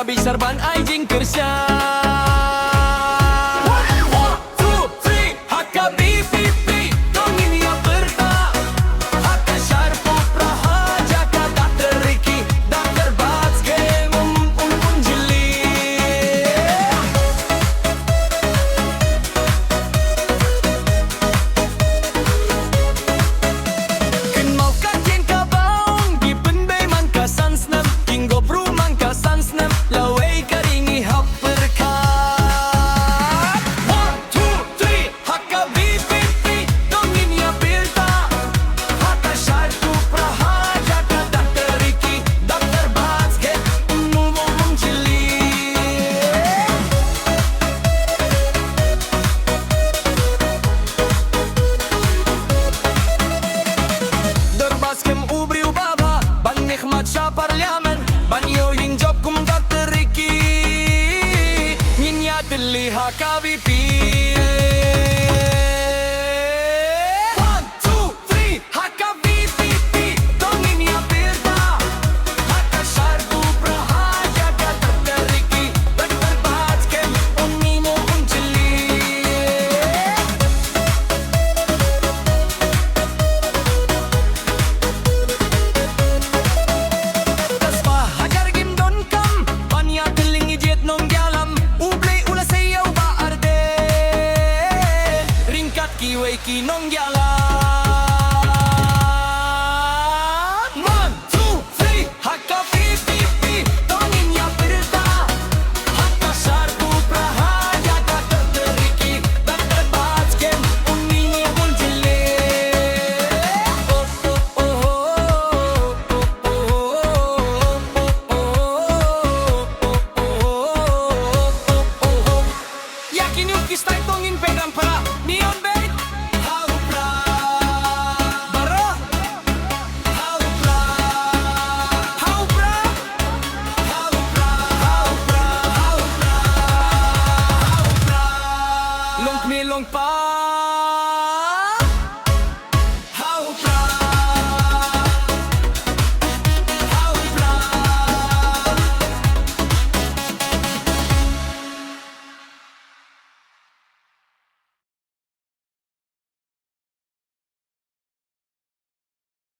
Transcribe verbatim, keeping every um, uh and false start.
Ka bishar ban ai jingkyrshan. One, two, three. Ha ka V P P to ngin ïa pyrta. Ha ka Sharpupra ha jaka Doctor Ricky, Doctor Batskhem, um, um, um, jylliew. Kynmaw ka ktien kaba ong, ki pynbeit man ka san snem, ki ngop ruh man ka san snem, lawei ka ri ngi hap pyrkhat. One, two, three. Ha ka V P P to ngin ïa pyrta. Ha ka Sharpupra ha jaka Doctor Ricky, Doctor Batskhem, um, um, um, jylliew. Doctor Batskhem u briew uba bha ban mihkhmat sha Parliament, ban ïoh ïing jop kum Doctor Ricky. Ngin ïa tylli ha ka V P P. One, two, three. Ha ka V P P to ngin ïa pyrta. Ha ka Sharpupra ha jaka Doctor Ricky, Doctor Batskhem, un mih mo un jylliew. Ka spah hajar ngim donkam ban ïa tylli, ngi jied nongïalam, U Blei u la sei ïa u Bah Ardent ryngkat kiwei ki nongïalam.